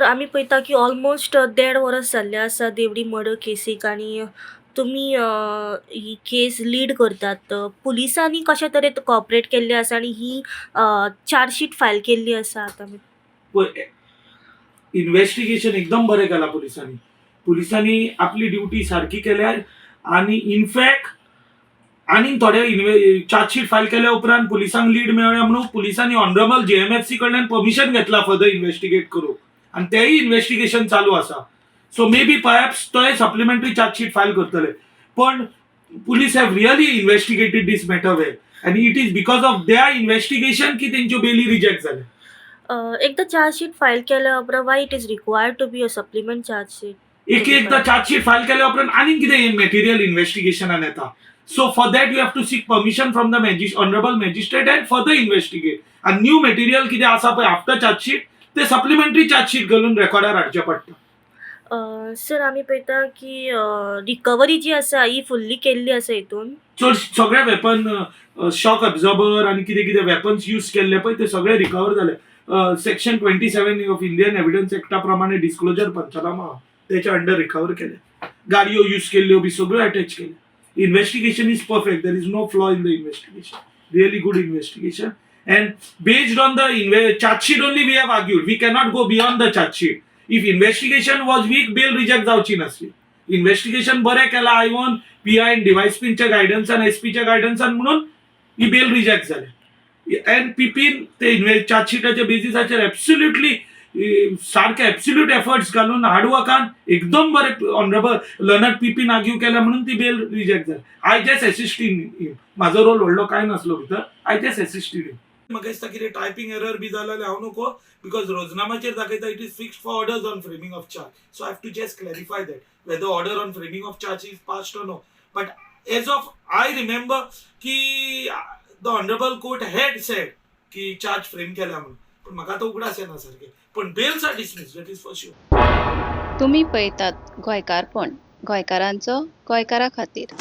Sir, आमी पळयता की ऑलमोस्ट देड वर्स जाल्लें आसा देवडी मर्डर केसीक आनी तुमी ही केस लीड करतात. पुलिसांनी कशे तरेन कॉपरेट केल्लें आसा आनी ही चार्जशीट फायल केल्ली आसा आतां? पळय, इन्व्हेस्टिगेशन एकदम बरें केलां पुलिसांनी. पुलिसांनी आपली ड्युटी सारकी केल्या आनी इनफॅक्ट आनीक थोडे चार्जशीट फायल केल्या उपरांत पुलिसांक लीड मेळ्ळ्या म्हणून पुलिसांनी ऑनरेबल जेएमएफसी कडल्यान परमिशन घेतला फर्दर इन्व्हेस्टिगेट करूंक आनी तेय इन्व्हेस्टिगेशन चालू आसा. सो मे बी परहॅप्स तोय सप्लिमेंटरी चार्जशीट फायल करतले, पण police have really investigated this matter well आनी it is because of their investigation की तेंच्यो बेली रिजेक्ट जाल्या. एकदां चार्जशीट फायल केल्या उपरांत why it is required to be a supplement chargesheet? एक एकदां चार्जशीट फायल केल्या उपरांत आनीक कितें मटेरियल इन्व्हेस्टिगेशनान येता, so for that you have to seek permission from the honourable magistrate and further investigate. आनी न्यू मटेरियल कितें आसा पळय आफ्टर चार्जशीट, ते सप्लिमेंटरी चार्जशीट घालून रेकॉर्डार हाडचें पडटा. सर, आमी पळयता की रिकवरी जी आसा ही फुल्ली केल्ली आसा हितून. चड सगळे वेपन, शॉक अब्झॉर्बर आनी कितें कितें वेपन्स यूज केल्ले पळय, ते सगळे रिकवर जाले. Section 27 of Indian Evidence एक्टा प्रमाणे डिस्क्लोजर पंचनामा आहा, तेच्या अंडर रिकवर केले. गाडयो यूज केल्ल्यो बी सगळ्यो अटॅच केले. Investigation is perfect. There is no flaw in the investigation. Really good investigation, and based on the charge sheet only we have argued. We cannot go beyond the charge sheet. If investigation was weak, bail reject जावची नासली. Investigation बरें केलां Ivan PI आनी डिवायएसपीच्या गायडन्सान, एसपीच्या गायडन्सान, म्हणून ही बेल reject जाली. And पीपीन ते चार्जशीटाच्या बेसिसाचेर absolutely सारके absolute efforts घालून हार्डवर्कान एकदम बरे ऑनरेबल लर्नड पीपीन आर्ग्यू केल्या म्हणून ती बेल रिजेक्ट जाली. I just assisting him. म्हाजो रोल व्हडलो कांय नासलो भितर. I just assisted him. म्हाका दिसता कितें टायपींग एरर बी जालो जाल्यार हांव नको, because रोजनामाचेर दाखयता it is fixed for orders on framing of charge. So I have to just clarify that whether order on framing of charge is passed or no. But as of I remember की the honourable court had said की charge frame केल्या म्हणून, पण म्हाका आतां उगडास येना सारकें. पण bails are dismissed, that is for sure. तुमी पळयतात गोंयकारपण, गोंयकारांचो गोंयकारा खातीर.